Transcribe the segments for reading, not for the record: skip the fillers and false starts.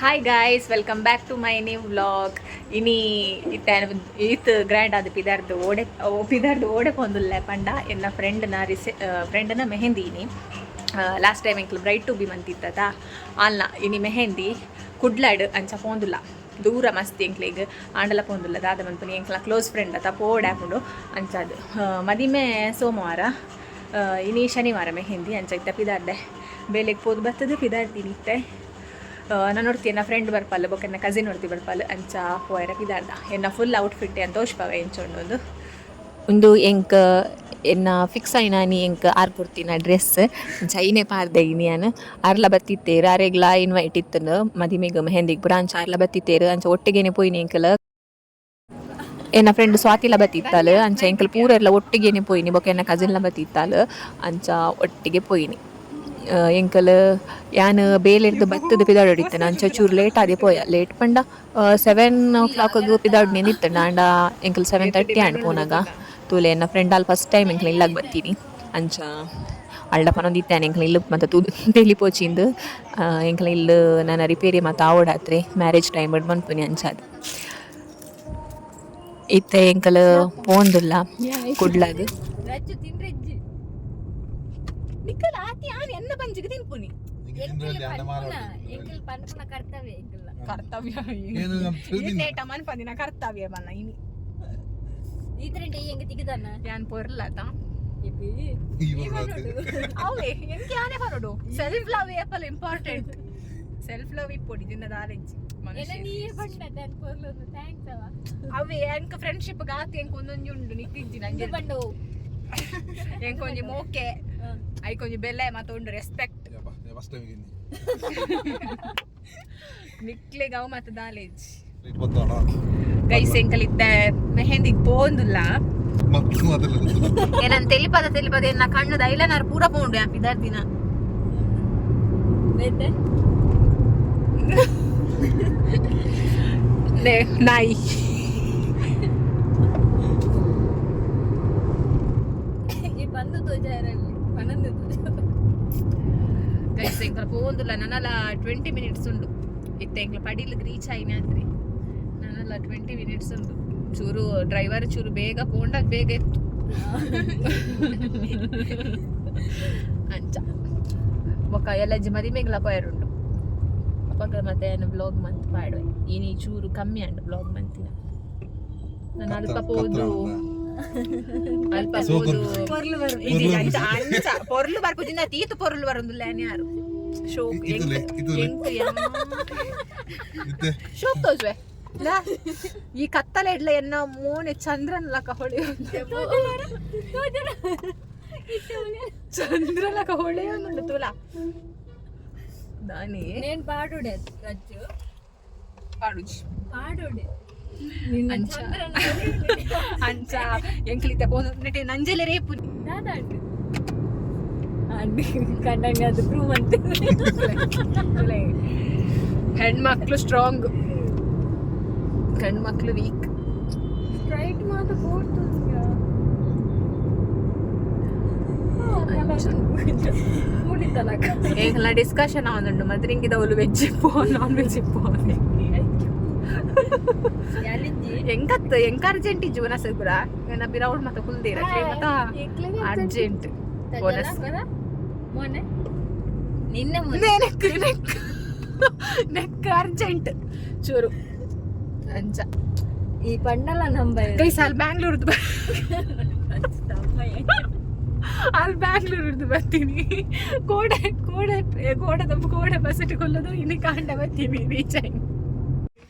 Hi guys, welcome back to my new vlog. ಇನಿ ಇತ್ತೆ ಈತ್ ಗ್ರ್ಯಾಂಡ್ ಆದ್ ಪಿದಾರ್ದು ಓಡೆ ಪಿದಾರ್ದು ಓಡೆ ಪೋಂದುಲ್ಲೆ ಪಂಡ ಎನ್ನ ಫ್ರೆಂಡ್ನ ಫ್ರೆಂಡ್ನ ಮೆಹಂದಿ ಇನಿ. ಲಾಸ್ಟ್ ಟೈಮ್ ಎಂಕ್ಲು ಬ್ರೈಡ್ ಟು ಬಿ ಮಂತಿತ್ತದ ಆಲ್ನ ಇನಿ ಮೆಹಂದಿ ಕುಡ್ಲಾಡ್. ಅಂಚ ಪೋಂದುಲ್ಲ, ದೂರ ಮಸ್ತ್ ಎಂಕ್ಲೆಗ್. ಆಂಡಲ ಪೋಂದುಲ್ಲ. ದಾದ ಮನ್ಪುನಿ, ಎಂಕ್ಲ ಕ್ಲೋಸ್ ಫ್ರೆಂಡ್ ಅತ, ಪೋಡೆ ಆಪುಂಡು. ಅಂಚಾದ್ ಮದಿಮೆ ಸೋಮವಾರ, ಇನಿ ಶನಿವಾರ ಮೆಹಂದಿ. ಅಂಚ ಇತ್ತೆ ಪಿದಾರ್ಡೆ, ಬೇಲೆಗ್ ಪೋದು ಬತ್ತದು ಪಿದಾರ್ತೀನಿ ಇತ್ತೆ. ನಾನು ನೋಡ್ತಿ ಎನ್ನ ಫ್ರೆಂಡ್ ಬರ್ಪಲ್ಲ, ಬೊಕ್ಕ ಎನ್ನ ಕಸಿನ್ ಒರ್ತಿ ಬರ್ಪಲ್. ಅಂಚ ಪೋಯರ ಪಿದಾರ್ದ. ಎನ್ನ ಫುಲ್ ಔಟ್ಫಿಟ್ ಅಂತ ತೋಜ್ಪಾವೆ ಎಂಚ ಉಂಡು. ಉಂದು ಎಂಕ್ ಎನ್ನ ಫಿಕ್ಸ್ ಆಯಿನಾನಿ ಎಂಕ್ ಆರ್ ಕೊರ್ತಿನ ಡ್ರೆಸ್. ಅಂಚ ಐನೆ ಪಾರ್ದೆ ಇನಿ ಯಾನ್. ಆರ್ಲ ಬತ್ತಿತ್ತೇರ್, ಅರೆಗ್ಲಾ ಇನ್ವೈಟ್ ಇತ್ತುಂಡು ಮದಿಮೆಗ್ ಮೆಹಂದಿಗ್ ಪೂರ. ಅಂಚ ಆರ್ಲ ಬತ್ತಿತ್ತೇರ್, ಅಂಚ ಒಟ್ಟಿಗೆನೆ ಪೋಯಿನಿ ಎಂಕಲ್. ಎನ್ನ ಫ್ರೆಂಡ್ ಸ್ವಾತಿಲ ಬತ್ತಿತ್ತಾಲ್. ಅಂಚ ಎಂಕಲ್ ಪೂರೆರ್ಲ ಒಟ್ಟಿಗೆನೆ ಪೋಯಿನಿ. ಬೊಕ್ಕ ಎನ್ನ ಕಸಿನ್ಲ ಬತ್ತಿತ್ತಾಲ್, ಅಂಚ ಒಟ್ಟಿಗೆ ಪೋಯಿನಿ ಎಂಕಲ್. ಯಾನ್ ಬೇಲೆರ್ದ್ ಬತ್ತದ ಪಿದಾಡೊಡಿತ್ತೇನೆ. ಅಂಚ ಚೂರು ಲೇಟ್ ಆದೆ ಪೋಯ. ಲೇಟ್ ಪಂಡ 7 ಓ ಕ್ಲಾಕ್ಗ್ ಪಿದಾಡ್ನೇಂದ್ ಇತ್ತಂಡ, ಆಂಡ ಎಂಕಲ್ 7:30 ಆಂಡ್ ಪೋನಾಗ. ತೂಲೆ, ಎನ್ನ ಫ್ರೆಂಡ್ ಅಲ್ಲಿ ಫಸ್ಟ್ ಟೈಮ್ ಎಂಕ್ಲ ಇಲ್ಲಗ್ ಬತ್ತೀನಿ. ಅಂಚ ಅಲ್ಡ ಪನೊಂದಿತ್ತೇನೆ, ಎಂಕ್ಲ ಇಲ್ಲು ಮಾತ ತೂದು ತೆಲಿಪೋಚಿಂದು, ಎಂಕ್ಲ ಇಲ್ಲು ನನ ರಿಪೇರಿ ಮಾತ ಆವೊಡಾತ್ರೆ, ಮ್ಯಾರೇಜ್ ಟೈಮ್ ಮನ್ಪುನಿ. ಅಂಚಾದ್ ಇತ್ತೆ ಎಂಕಲ್ ಪೋಂದುಲ್ಲ ಕುಡ್ಲಾಗ್. ರಜ್ಜು ತಿಂದ್ರೆಜ್ಜಿ. ನಿಕ್ಕಲ್ ಆತಿ ಆನ್ ಎನ್ನ ಬಂಜಿಗೆ ತಿನ್ಪುನಿ. ಎಂಕಲ್ ಪನ್ಪುನ, ಎಂಕಲ್ ಪನ್ಪುನ ಕರ್ತವ್ಯ ಎಂಕಲ್ಲ. ಕರ್ತವ್ಯ. ಏನು ನಮ್ ತಿಳಿದಿಲ್ಲ. ನೇಟ ಮನ್ಪಂದಿನ ಕರ್ತವ್ಯ ಮಲ್ಲ ಇನಿ. ಈತರಂಟೆ ಎಂಗ ತಿಗದನ್ನ. ಯಾನ್ ಪೊರ್ಲತ. ಈ ಬರೋದು. ಅವೇ ಎಂಕ್ ಯಾನೆ ಬರೋಡು. ಸೆಲ್ಫ್ ಲವ್ ಏಪಲ್ ಇಂಪಾರ್ಟೆಂಟ್. ಸೆಲ್ಫ್ ಲವ್ ಇಪ್ಪೊಡಿ ದಿನ ದಾಲೆಂಚಿ. ಎಲ್ಲ ನೀಯೇ ಪಂಡ ತನ್ ಪೊರ್ಲು, thanks ಅವ. ಅವೇ ಎಂಕ್ ಫ್ರೆಂಡ್ಶಿಪ್ ಗಾತಿ ಎಂಕ್ ಒಂದೊಂಜಿ ಉಂಡು, ನಿಕ್ಕಿಜ್ಜಿ ನಂಜೆ. ಪಂಡ. ಎಂಕ್ ಒಂಜಿ ಮೋಕೆ, ಐಕೊಂಜಿ ಬೆಲೆ ಮತ್ತ ಉಂಡು, ರೆಸ್ಪೆಕ್ಟ್. ಯಪ್ಪ, ಫಸ್ಟ್ ಟೈಮ್ ಇದ್ದೀನಿ. ನಿಕ್ಲೆಗ್ ಅವು ಮತ್ತ ದಾಲೇಜ್. ರೇಟ್ ಬತ್ತಾಣ. ಗೈಸ್, ಎಂಕಲ್ ಇತ್ತೆ ಮೆಹಂದಿಗ್ ಪೋಂದುಲ್ಲ. ಮತ್ತೆ ಮಾತೆಲ್ಲ. ಏನನ್ ತೆಲಿಪದ ತೆಲಿಪದ ಎನ್ನ ಕಣ್ಣುದ ಐಲೈನರ್ ಪೂರ ಪೋಂಡು ಯಾ ಪಿದರ್ದಿನ. ಬೇತೆ. ಲೇ ನಾಯಿ. ಈ ಬಂದು ತೋಜಾರಲ್ಲಿ ಪನಂದು ತೋಜ. ಗೈಸ್, ಎಂಕಲ್ ಪೋಂದುಲ್ಲ. ನನಲ 20 ಮಿನಿಟ್ಸ್ ಉಂಡು. ಇತ್ತೆ ಎಂಕ್ಲ ಪಡಿಲ್ ರೀಚ್ ಆಯಿನ ಆತ್ರಿ. ನನಲ 20 ಮಿನಿಟ್ಸ್ ಉಂಡು. ಚೂರು ಡ್ರೈವರ್ ಚೂರು ಬೇಗ ಪೋಂಡಾಗ ಬೇಗ ಇತ್ತು. ಅಂಚ ಬೊಕ್ಕ ಎಲ್ಲಜ್ಜಿ ಮದಿಮೆಗ್ಲ ಪೋಯರುಂಡು. ಅಪಗ ಮತ್ತೆ ಏನು ಬ್ಲಾಗ್ ಮಂತ್ ಪಾಡುವೆ. ಇನಿ ಚೂರು ಕಮ್ಮಿ ಅಂಡು ಬ್ಲಾಗ್ ಮಂತಿನ. ನಾನು ಅಲ್ಪ ಪೋದು ಅಲ್ಪ ಪೋದು. ಇದು ಅಂಚ ಅಂಚ ಪೊರ್ಲು ಬರ್ಪುಜಿನ ತೀತು ಪೊರ್ಲು ಬರುಂದುಲ್ಲ ಯಾರು ಶೋಕ್. ಇತುಲೆ, ಇತುಲೆ. ಎಂಕ್ ಇತ್ತೆ. ಶೋಕ್ ತೋಜುವೆ. ಲಾ, ಈ ಕತ್ತಲೆ ಇಡ್ಲ ಎನ್ನ ಮೋನೆ ಚಂದ್ರನ ಲಕ ಹೊಳೆಯುಂಡು, ಚಂದ್ರ ಲಕ ಹೊಳೆಯುಂಡು ತುಲಾ ದಾನಿ. ನೇನ್ ಪಾಡುಡೆ ರಜ್ಜು. ಪಾಡುಜಿ. ಪಾಡುಡೆ. ಅಂಚ ಅಂಚ ಎಂಕ್ಲಿತ ಪೋನು ನೆಟೆ ನಂಜೆಲೆ ರೇಪು. ದಾದಾಂಡು ಅಂಡಿ ಕಂಡಂಗ ಅದು ಪ್ರೂವ್ ಅಂತ. ಹೆಣ್ಮಕ್ಳು ಸ್ಟ್ರಾಂಗ್, ಗಂಡ್ಮಕ್ಳು ವೀಕ್. ಸ್ಟ್ರೈಟ್ ಮಾತ್ರ ಪೋರ್ತುಂಗ ಮೂಡಿತಲಕ. ಎಂಕ್ಲ ಡಿಸ್ಕಷನ್ ಆವೊಂದುಂಡು, ಮದ್ರಿಂಗಿದವುಲು ವೆಜ್ ಇಪ್ಪು, ನಾನ್ ವೆಜ್ ಇಪ್ಪು. ಯಾಲಿಜ್ಜಿ. ಎಂಕತ್ ಎಂಕ ಅರ್ಜೆಂಟ್ ಇಜ್ಜು ವನಸ್ ಪುರ. ಎನ್ನ ಬಿರೌಡ್ ಮತ ಕುಲ್ದೇರ ಮತ ಅರ್ಜೆಂಟ್ ವನಸ್. ಮೊನ್ನೆ ನಿನ್ನೆ ಮೊನ್ನೆ. ನೆಕ್ ನೆಕ್ ನೆಕ್ ಅರ್ಜೆಂಟ್ ಚೂರು ಅಂಚ. ಈ ಪಂಡಲ ನಂಬ. ಗೈಸ್, ಅಲ್ಲಿ ಬ್ಯಾಂಗ್ಳೂರ್ದು, ಅಲ್ಲಿ ಬ್ಯಾಂಗ್ಳೂರ್ದು ಬರ್ತೀನಿ. ಕೋಡೆ ಕೋಡೆ ಕೋಡದ ಕೋಡೆ ಬಸ್ ಇಟ್ಟುಕೊಳ್ಳೋದು. ಇನ್ನು ಕಾಂಡ ಬರ್ತೀನಿ ರೀಚ್ ಆಗಿ.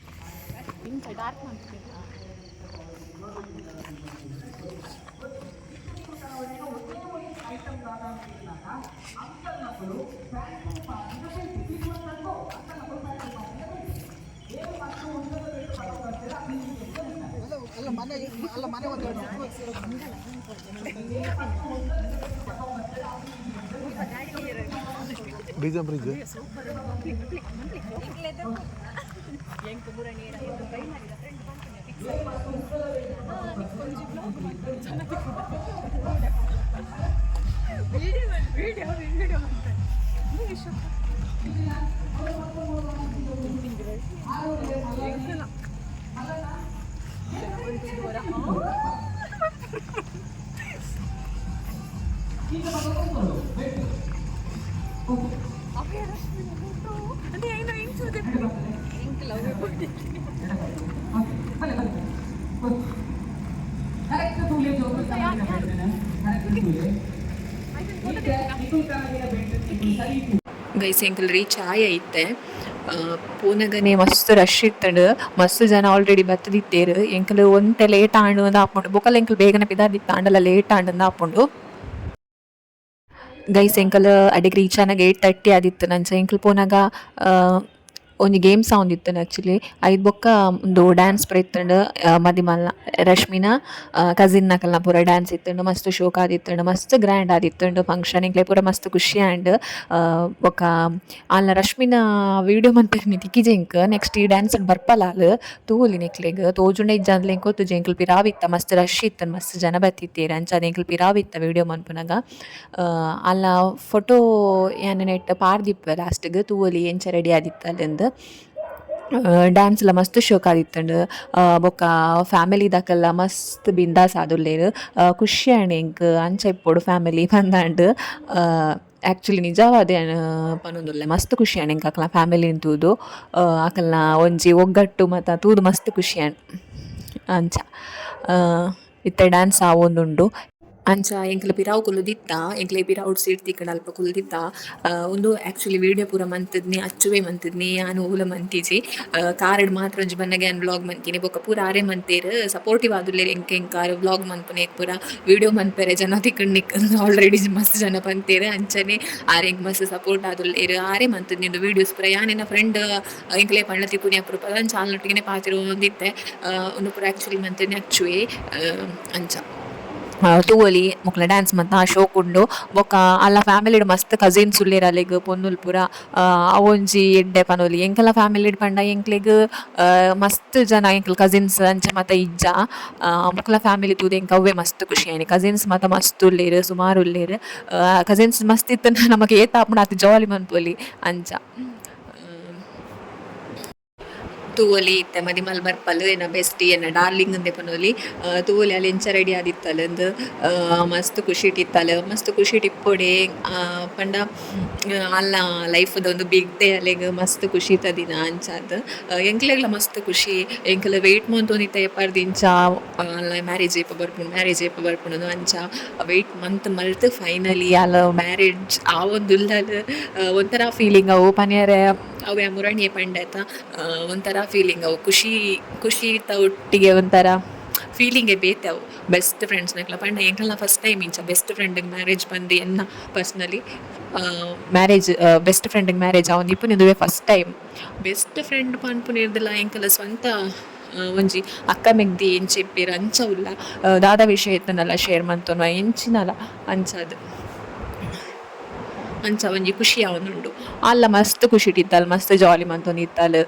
ಇಂಚ ಡಾರ್ಕ್ ಮಾಡ್ತೀನಿ. Bridge bridge. ಎಂಕ್ ಮುರಣಿ ಫ್ರೆಂಡ್. ವಿಡಿಯೋ ವಿಡಿಯೋ ಅಂತ. ಗೈಸ್, ಎಂಕಲ್ ರೀಚ್ ಆಯ ಇತ್ತೆ. ಪೋನಗನೆ ಮಸ್ತ್ ರಶ್ ಇತ್ತಂಡ್. ಮಸ್ತ್ ಜನ ಆಲ್ರೆಡಿ ಬತ್ತದಿತ್ತೇರು. ಎಂಕಲ್ ಒಂತೆ ಲೇಟ್ ಆಂಡ್ ಅಂದ್ ಆಪುಂಡು. ಬೊಕಲ ಎಂಕಲ್ ಬೇಗನೆ ಪಿದಾರ್ದಿತ್ತ, ಆಂಡಲ ಲೇಟ್ ಆಂಡ್ ಅಂದ್ ಆಪುಂಡು. ಗೈಸ್, ಎಂಕಲ್ ಅಡೆಗ್ ರೀಚ್ ಆನಗ 8:30 ಆದಿತ್ತು. ನಂಚ ಎಂಕಲ್ ಪೋನಗ ಒಂಜಿ ಗೇಮ್ಸ್ ಆವೊಂದಿತ್ತುಂಡು ಆಕ್ಚುಲಿ. ಐದ್ ಬೊಕ್ಕ ಉಂದು ಡ್ಯಾನ್ಸ್ ಪೂರ ಇತ್ತುಂಡು. ಮದಿಮಲ್ನ ರಶ್ಮಿನ ಕಸಿನ್ ನಕಲ್ನ ಪೂರ ಡ್ಯಾನ್ಸ್ ಇತ್ತುಂಡು. ಮಸ್ತ್ ಶೋಕ್ ಆದಿತ್ತುಂಡು, ಮಸ್ತ್ ಗ್ರ್ಯಾಂಡ್ ಆದಿತ್ತುಂಡು ಫಂಕ್ಷನ್. ಎಂಕ್ಲೆ ಪೂರ ಮಸ್ತ್ ಖುಷಿ ಆಂಡ್. ಬೊಕ್ಕ ಆಲ್ನ ರಶ್ಮಿನ ವೀಡಿಯೋ ಮನ್ಪೆರೆ ತಿಕ್ಕಿಜಿ ಎಂಕ್. ನೆಕ್ಸ್ಟ್ ಈ ಡ್ಯಾನ್ಸ್ ಬರ್ಪಲ ಆಲ್, ತೂವೊಲಿ. ನಿಕ್ಲೆಗ್ ತೋಜುಂಡ ಇಜ್ಜಾಂದ್ಲ ಎಂಕ್ ಗೊತ್ತುಜಿ. ಎಂಕುಲು ಪಿರಾವ್ ಇತ್ತ, ಮಸ್ತ್ ರಶ್ ಇತ್ತುಂಡು, ಮಸ್ತ್ ಜನ ಬತ್ತಿತ್ತೆರ್. ಅಂಚಾದ್ ಎಂಕುಲು ಪಿರಾವ್ ಇತ್ತ ವೀಡಿಯೋ ಮನ್ಪುನಗ. ಆಲ್ನ ಫೋಟೋ ಯಾನ್ ನೆಟ್ ಪಾಡ್ದಿಪ್ಪೆ ಲಾಸ್ಟ್ ಗ್, ತೂವೊಲಿ ಎಂಚ ರೆಡಿ ಆದಿತ್ತಲ್ ಅಂದ್. ಡ್ಯಾನ್ಸ್ ಲ ಮಸ್ತ್ ಶೋಕ್ ಆದಿತ್ತುಂಡು. ಬೊಕ್ಕ ಫ್ಯಾಮಿಲಿ ದಕಲ್ಲ ಮಸ್ತ್ ಬಿಂದಾಸ್ ಆದುಲ್ಲೆರ್. ಖುಷಿ ಆಂಡ್ ಎಂಕ್. ಅಂಚ ಇಪ್ಪೊಡು ಫ್ಯಾಮಿಲಿ ಪಂದಾಂಡ್. ಆಕ್ಚುಲಿ ನಿಜವಾದ್ ಯಾನ್ ಪನೊಂದುಲ್ಲೆ, ಮಸ್ತ್ ಖುಷಿ ಆಂಡ್ ಎಂಕ್ ಅಕಲ್ನ ಫ್ಯಾಮಿಲಿನ್ ತೂದು. ಅಕಲ್ನ ಒಂಜಿ ಒಗ್ಗಟ್ಟು ಮಾತ ತೂದು ಮಸ್ತ್ ಖುಷಿ ಆಂಡ್. ಅಂಚ ಇತ್ತೆ ಡ್ಯಾನ್ಸ್ ಆವೊಂದುಂಡು. ಅಂಚ ಎಂಕುಲು ಪಿರಾವು ಕುಲ್ಲುದಿತ್ತ. ಎಂಕ್ಲೆ ಪಿರಾವುಡು ಸೀಟ್ ತಿಕ್ಕುಂಡು, ಅಲ್ಪ ಕುಲ್ಲುದಿತ್ತ. ಉಂದು ಆಕ್ಚುಲಿ ವೀಡಿಯೋ ಪೂರ ಮಂತುದ್ನಿ ಅಚ್ಚುವೆ ಮಂತುದ್ನಿ, ಯಾನ್ ಓಲ ಮಂತಿಜಿ. ಕಾರ್ ಮಾತ್ರ ಒಂಜಿ ಬನ್ನಗ ಯಾನ್ ವ್ಲಾಗ್ ಮಂತಿನಿ. ಬೊಕ್ಕ ಪೂರ ಆರೇ ಮಂತೇರ್. ಸಪೋರ್ಟಿವ್ ಆದುಲ್ಲೆರ್ ಎಂಕ್. ಎಂಕ್ ಆರ್ ವ್ಲಾಗ್ ಮನ್ಪುನೆ ಪೂರ ವೀಡಿಯೋ ಮನ್ಪೆರೆ ಜನ ತಿಕ್ಕುಂಡ್ ನಿಕ್ ಆಲ್ರೆಡಿ ಮಸ್ತ್ ಜನ ಪಂತೇರ್. ಅಂಚನೆ ಆರ್ ಎಂಕ್ ಮಸ್ತ್ ಸಪೋರ್ಟ್ ಆದುಲ್ಲೆರ್. ಆರೇ ಮಂತುದ್ನಿ ಉಂದು ವೀಡಿಯೋಸ್ ಪೂರ. ಯಾನ್ ಎನ್ನ ಫ್ರೆಂಡ್ ಎಂಕ್ಲೆ ಪಂಡ ತಿಕ್ಕುನಿ ಅಪರೂಪ. ಅಂಚ ಆಲ್ನೊಟ್ಟಿಗೆನೆ ಪಾತೆರೊಂದಿತ್ತೆ. ಉಂದು ಪೂರ ಆಕ್ಚುಲಿ ಮಂತುದ್ನಿ ಅಚ್ಚುವೆ. ಅಂಚ ತೂವೊಲಿ ಮೊಕ್ಲ್ನ ಡ್ಯಾನ್ಸ್ ಮಂತ ಶೋಕ್ ಉಂಡು. ಬೊಕ್ಕ ಅಲ್ಲ ಫ್ಯಾಮಿಲಿಡ್ ಮಸ್ತ್ ಕಸಿನ್ಸ್ ಉಲ್ಲೆರ್ ಅಲೆಗ್, ಪೊನ್ನುಲು ಪೂರ. ಅವೊಂಜಿ ಎಡ್ಡೆ ಪನೊಲಿ. ಎಂಕಲ್ನ ಫ್ಯಾಮಿಲಿಡ್ ಪಂಡ ಎಂಕ್ಲೆಗ್ ಮಸ್ತ್ ಜನ ಎಂಕಲ್ ಕಸಿನ್ಸ್ ಅಂಚ ಮಾತ ಇಜ್ಜ. ಮೊಕ್ಲ್ನ ಫ್ಯಾಮಿಲಿ ತೂದು ಎಂಕ್ ಅವ್ವೆ ಮಸ್ತ್ ಖುಷಿ ಆಯಿನಿ. ಕಸಿನ್ಸ್ ಮಾತ ಮಸ್ತ್ ಉಲ್ಲೆರ್, ಸುಮಾರ್ ಉಲ್ಲೆರ್. ಕಸಿನ್ಸ್ ಮಸ್ತ್ ಇತ್ತ್ಂಡ ನಮಕ್ ಏತ್ ಆಪುಂಡು ಆತ್ ಜಾಲಿ ಮನ್ಪೊಲಿ ಅಂಚ. ತೂವೊಲಿ, ಇತ್ತೆ ಮದಿಮಲ್ ಬರ್ಪಲ್, ಎನ್ನ ಬೆಸ್ಟಿ, ಎನ್ನ ಡಾರ್ಲಿಂಗ್ ಇಂದೆ ಪನೊಲಿ. ತೂವೊಲಿ ಆಲ್ ಎಂಚ ರೆಡಿ ಆದಿತ್ತಲ್ ಇಂದ್. ಮಸ್ತ್ ಖುಷಿಟ್ ಇತ್ತಲ್, ಮಸ್ತ್ ಖುಷಿಟ್ ಇಪ್ಪೊಡೆ. ಪಂಡ ಆಲ್ನ ಲೈಫ್ ದ ಒಂದು ಬಿಗ್ ಡೇ, ಅಲೆಗ್ ಮಸ್ತ್ ಖುಷಿತ ದಿನ. ಅಂಚಾದ್ ಎಂಕ್ಲೆಗ್ಲ ಮಸ್ತ್ ಖುಷಿ. ಎಂಕುಲು ವೇಟ್ ಮಂತೊಂದಿತ್ತ ಏಪರ್ದಿಂಚ, ಆಲ್ನ ಮ್ಯಾರೇಜ್ ಏಪ ಬರ್ಪುಂಡು, ಮ್ಯಾರೇಜ್ ಏಪ ಬರ್ಪುಂಡು. ಅಂಚ ವೇಟ್ ಮಂತ್ ಮಲ್ತ್ ಫೈನಲಿ ಆಲ್ ಮ್ಯಾರೇಜ್ ಆವೊಂದುಲ್ಲಲ್. ಒಂಥರ ಫೀಲಿಂಗ್ ಅವು ಪನಿಯರೆ. ಅವೆ ಮುರಣಿಯೇ ಪಂಡೆ ಆತ, ಒಂಥರ ಫೀಲಿಂಗ್ ಅವು. ಖುಷಿ ಖುಷಿತ ಒಟ್ಟಿಗೆ ಒಂಥರ ಫೀಲಿಂಗೇ ಬೇತೆ ಅವು. ಬೆಸ್ಟ್ ಫ್ರೆಂಡ್ಸ್ನಕ್ಲ ಪಂಡ ಎಂಕಲ್ನ ಫಸ್ಟ್ ಟೈಮ್ ಇಂಚ ಬೆಸ್ಟ್ ಫ್ರೆಂಡ್ಗೆ ಮ್ಯಾರೇಜ್ ಬಂದು. ಎನ್ನ ಪರ್ಸ್ನಲಿ ಮ್ಯಾರೇಜ್, ಬೆಸ್ಟ್ ಫ್ರೆಂಡ್ಗೆ ಮ್ಯಾರೇಜ್ ಆವೊಂದಿಪ್ಪುನ ಇಂದುವೆ ಫಸ್ಟ್ ಟೈಮ್. ಬೆಸ್ಟ್ ಫ್ರೆಂಡ್ ಪನ್ಪುನೆರ್ದ್ಲ ಎಂಕಲ್ನ ಸ್ವಂತ ಒಂಜಿ ಅಕ್ಕ ಮೆಗ್ದಿ ಎಂಚ ಇಪ್ಪೆರ್ ಅಂಚ ಉಲ್ಲ. ದಾದ ವಿಷಯ ಇತ್ತುಂಡಲ ಶೇರ್ ಮಂತೊನುವ, ಎಂಚಿನಲ. ಅಂಚಾದ್ ಅಂಚ ಒಂಜಿ ಖುಷಿ ಆವೊಂದುಂಡು. ಆಲ್ಲ ಮಸ್ತ್ ಖುಷಿಟ್ ಇತ್ತಲ್, ಮಸ್ತ್ ಜಾಲಿ ಮಂತೊಂದಿತ್ತಲ್.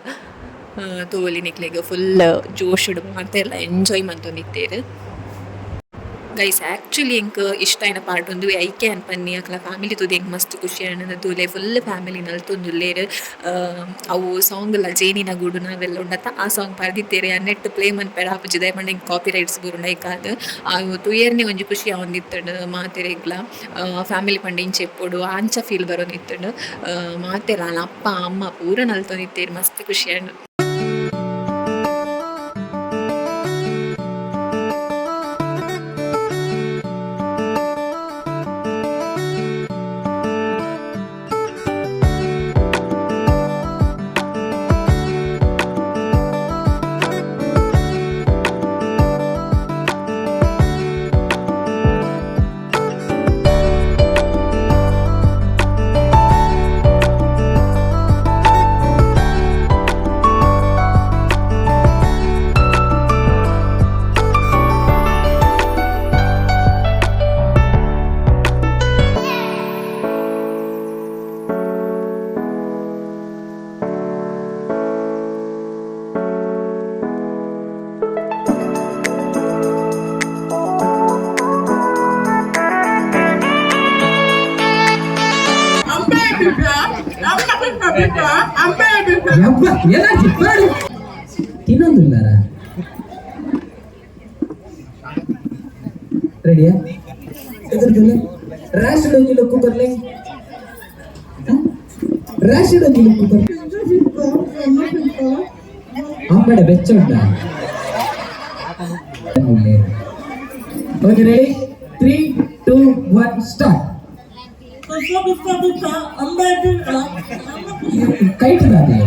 ತೂವೊಲಿ ನಿಕ್ಲೆಗ್, ಫುಲ್ ಜೋಶುಡು ಮಾತೆರ್ಲ ಎಂಜಾಯ್ ಮಂತೊಂದಿತ್ತೆರ್. ಗೈಸ್, ಆಕ್ಚುಲಿ ಎಂಕ್ ಇಷ್ಟ ಆಯಿನ ಪಾರ್ಟ್ ಉಂದುವೆ. ಐಕೆ ಯಾನ್ ಪನ್ನಿ, ಅಕ್ಲ ಫ್ಯಾಮಿಲಿ ತೂದು ಎಂಕ್ ಮಸ್ತ್ ಖುಷಿ ಆಂಡ್. ತೂಲೆ, ಫುಲ್ ಫ್ಯಾಮಿಲಿ ನಲ್ತೊಂದುಲ್ಲೆರ್. ಅವು ಸಾಂಗ್ ಲ ಜೇನಿನ ಗೂಡು ನಾವೆಲ್ಲ ಉಂಡತ್ತ, ಆ ಸಾಂಗ್ ಪಾಡ್ದಿತ್ತೆರ್. ಯಾನ್ ನೆಟ್ ಪ್ಲೇ ಮನ್ಪೆರೆ ಆಪುಜಿ, ದಾಯೆ ಪಂಡ ಎಂಕ್ ಕಾಪಿ ರೈಟ್ಸ್ ಬೂರುಂಡು. ಐಕಾದ್. ಅವು ತೂಯೆರ್ನೆ ಒಂಜಿ ಖುಷಿ ಆವೊಂದಿತ್ತುಂಡು ಮಾತೆರೆಗ್ಲ. ಫ್ಯಾಮಿಲಿ ಪಂಡ ಇಂಚ ಇಪ್ಪೊಡು, ಅಂಚ ಫೀಲ್ ಬರೊಂದಿತ್ತುಂಡು. ಮಾತೆರ್ಲ ಅಪ್ಪ ಅಮ್ಮ ಪೂರ ನಲ್ತೊಂದಿತ್ತೆರ್. ಮಸ್ತ್ ಖುಷಿ ಆಂಡ್. ಯಬ್ಬ, ಎನರ್ಜಿ ಮಾಡಿ ತಿನ್ನೊಂದಿಲ್ಲಾರ. ರೆಡಿಯಾ? ಎದುರ್ದಲ್ಲ ರ್ಯಾಶ್ ಡೊಂಜಿ ಲುಕ್ಕು ಕೊರ್ಲೆ, ರ್ಯಾಶ್ ಡೊಂಜಿ ಲುಕ್ಕು ಕೊರ್ಲೆ. ಅಂಬಡೆ ಬೆಚ್ಚುಂಡ. Okay, ready? 3, 2, 1, start. Kite ದಾದೆ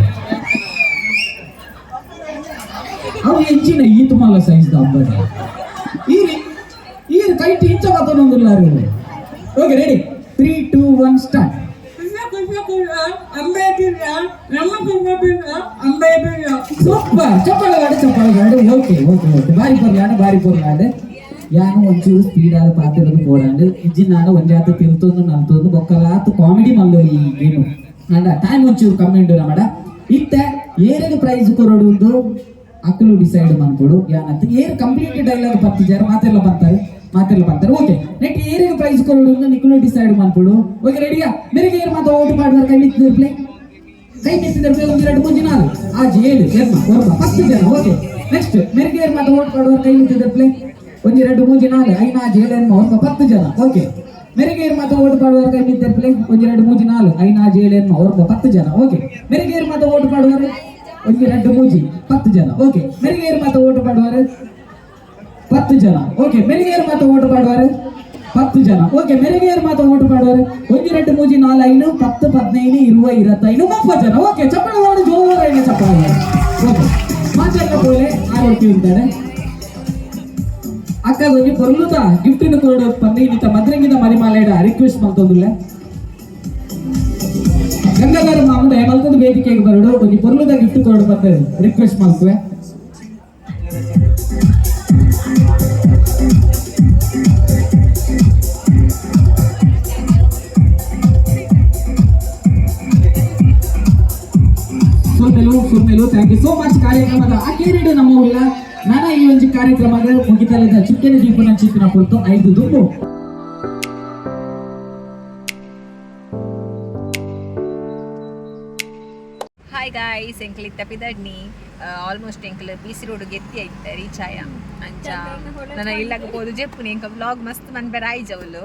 ಅವು ಎಂಚಿನ ಈತ್ ಮಲ್ಲ ಸೈಜ್ ಅಂಬಡೆ. ಈರಿ ಈರ್ ಕೈಟ್ ಇಂಚ ಬತ್ತೊಂದುಲ್ಲ. Okay, ready? 3, 2, 1, start. Super! ಚಪ್ಪಾಳೆ ಗಾಡಿ, ಚಪ್ಪಾಳೆ ಗಾಡಿ. ಓಕೆ ಓಕೆ ಓಕೆ, ಬಾರಿ ಪೊರ್ಲಾಂಡ್, ಬಾರಿ ಪೊರ್ಲಾಂಡ್. ಯಾನು ಒಂಚೂರು ಸ್ಪೀಡ್ ಆದ ಪಾತಿರೋದು ಪೋಡಾಂಡ್. ಇಜ್ಜಿನಾಡ ಒಂಜಾತ ತಿರ್ತೊಂದು ನಲ್ತೊಂದು ಬೊಕ್ಕಲಾತ್ ಕಾಮಿಡಿ ಮಲ್ಲೊಲಿ ಈ ಗೇಮ್. ಅಂಡ ಟೈಮ್ ಒಂಚೂರು ಕಮ್ಮಿ ಉಂಡು ನಮಡ. ಇತ್ತೆ ಏರೆಗ್ ಪ್ರೈಸ್ ಕೊರಡು ಒಂದು ಅಕ್ಕಲು ಡಿಸೈಡ್ ಮನ್ಪೊಡು. ಯಾನಂತ ಏರ್ ಕಂಪ್ಲೀಟ್ ಡೈಲಾಗ್ ಪತ್ತಿಜಾರ ಮಾತೆಲ್ಲ ಬಂತಾರೆ, ಮಾತೆಲ್ಲ ಬಂತಾರೆ. ಓಕೆ, ನೆಕ್ಸ್ಟ್ ಏರೆಗ್ ಪ್ರೈಸ್ ಕೊರಡು ಒಂದು ನಿಕುಲು ಡಿಸೈಡ್ ಮನ್ಪೊಡು. ಓಕೆ, ರೆಡಿಯಾ? ಮೇರೆಗೆ ಏರ್ ಮಾತ ಓಟು ಪಾಡುವಾರ ಕೈ ಮಿತ್ತಿರ್ಪ್ಲೆ, ಕೈ ಮಿತ್ತಿದ್ರೆ. ಒಂದು, ಎರಡು, ಮೂರು, ನಾಲ್ಕು, ಆಜಿ, ಏಳು, ಎರ್ಮ, ಒರ್ಮ, 10 ಜನ. ಓಕೆ, ನೆಕ್ಸ್ಟ್ ಮೆರಿಗೆ ಏರ್ ಮಾತ ಓಟ್ ಪಾಡುವಾರ ಕೈ ಮಿತ್ತಿದ್ರೆ. ಒಂದು, ಎರಡು, ಮೂರು, ನಾಲ್ಕು, ಐದು, ಆಜಿ, ಏಳು, ಎರ್ಮ, ಒರ್ಮ, 10 ಜನ. ಓಕೆ, ಮೆರಿಗೆ ಏರ್ ಮಾತ ಓಟ್ ಪಾಡುವಾರ ಕೈ ಮಿತ್ತಿರ್ಪ್ಲೆ. ಒಂದು, ಎರಡು, ಮೂರು, ನಾಲ್ಕು, ಐದು, ಆಜಿ, ಏಳು, ಎರ್ಮ, ಒರ್ಮ, 10 ಜನ. ಓಕೆ, ಮೆರಿಗೆ ಏರ್ ಮಾತ ಓಟ್ ಪಾಡುವಾರ? ಒಂದು, ಎರಡು, ಮೂಜಿ, 10 ಜನ. ಓಕೆ, ಮೆರಿಗೆ ಏರ್ ಮಾತ ಓಟ್ ಪಾಡುವಾರ? 10 ಜನ. ಓಕೆ, ಮೆರಿಗೆ ಏರ್ ಮಾತ ಓಟ್ ಪಾಡುವಾರ? 10 ಜನ. ಓಕೆ, ಮೆರಿಗೆ ಏರ್ ಮಾತ ಓಟು ಪಾಡುವಾರ? ಒಂದು, ಎರಡು, ಮೂಜಿ, ನಾಲ್, ಐನು, 10, 15, 20, 25, 30 ಜನ. ಓಕೆ, ಚಪ್ಪಾಳೆ ಮಾಡಿ, ಜೋರಾಗಿ ಚಪ್ಪಾಳೆ. ಓಕೆ, ಮಾತೆಲ್ಲ ಪೋಲೆ ಆರೋಗ್ಯ ఉంటాడు. ಅಕ್ಕ ಒಂಜಿ ಪೊರ್ಲುದ ಗಿಫ್ಟ್ ಕೊರಡು ಪಂದು ಇನ್ನಿತ ಮದ್ರಂಗಿದ ಮರಿಮಾಲೇಡ ರಿಕ್ವೆಸ್ಟ್ ಮಲ್ತೊಂದುಲ್ಲೆ. ಗಂಗಾಧರ ಮಾಮೂದ ಮಲ್ತೊಂದು ವೇದಿಕೆಗೆ ಬರಡು, ಒಂಜಿ ಪೊರ್ಲುದ ಗಿಫ್ಟ್ ಕೊರಡು ಪಂದು ರಿಕ್ವೆಸ್ಟ್ ಮಲ್ತುವೆ. ಸೊಲ್ಮೆಲು, ಸೊಲ್ಮೆಲು. Thank you so much. ಕಾರ್ಯಕ್ರಮದ ಅಕೇರಿಡು ನಮ್ಮ ಉಲ್ಲ ನಾನ ಈ ಒಂಜಿ ಕಾರ್ಯಕ್ರಮದ ಮುಗಿತಲದ ಚಿಕ್ಕನ ದೀಪನ ಚಿತ್ತಿನ ಪೊರ್ತು ಐದು ದುಂಬು. ಹಾಯ್ ಗಾಯ್ಸ್, ಎಂಕ್ಲ್ ಇತ್ತ ಪಿದಡ್ನಿ. ಆಲ್ಮೋಸ್ಟ್ ಎಂಕ್ಲ್ ಬಿ ಸಿ ರೋಡ್ ಗೆತ್ತಿ ಐತೆ, ರೀಚ್ ಆಯ. ಅಂಚ ನನ್ನ ಇಲ್ಲಗ ಪೋದು ಜೆಪ್ಪುನಿ. ಎಂಕ ವ್ಲಾಗ್ ಮಸ್ತ್ ಮನ್ಪೆರ ಆಯ್ಜವಲು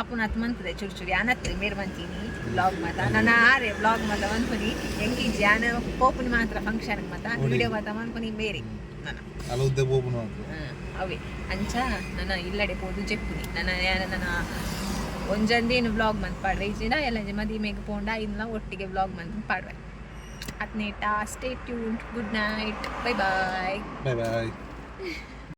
ಆಪುನಾತ್ ಮಂತದೆ ಚುರು ಚುರಿ ಅನತ್ ಮೇರ್ ಮಂತೀನಿ ವ್ಲಾಗ್ ಮಾತ. ನನ್ನ ಆರೆ ವ್ಲಾಗ್ ಮಾತ ಮನ್ಪುನಿ. ಎಂಕ್ ಇಜ್ಜಿ, ಯಾನ ಪೋಪುನಿ ಮಾತ್ರ ಫಂಕ್ಷನ್ ಮಾತ, ವಿಡಿಯೋ ಮಾತ ಮನ್ಪುನಿ ಮೇರಿ ನನ್ನ. ಅಲ್ಲ, ಉದ್ದೆ ಪೋಪುನ ಮಾತ್ರ. ಅವೇ. ಅಂಚ ನನ್ನ ಇಲ್ಲಡೆ ಪೋದು ಜೆಪ್ಪುನಿ. ನನ್ನ ಯಾನ ನನ್ನ ಒಂಜಂದೇನು ವ್ಲಾಗ್ ಮಂತ್ ಪಾಡ್ವೆ ಇಜ್ಜಿಡ ಎಲ್ಲ ಮದಿಮೆಗ್ ಪೋಂಡ ಇಂದ್ಲ ಒಟ್ಟಿಗೆ ವ್ಲಾಗ್ ಮಂತ್ ಪಾಡ್ವೆ. ಅತ್ನೇಟ, stay tuned, good night, bye bye. Bye bye.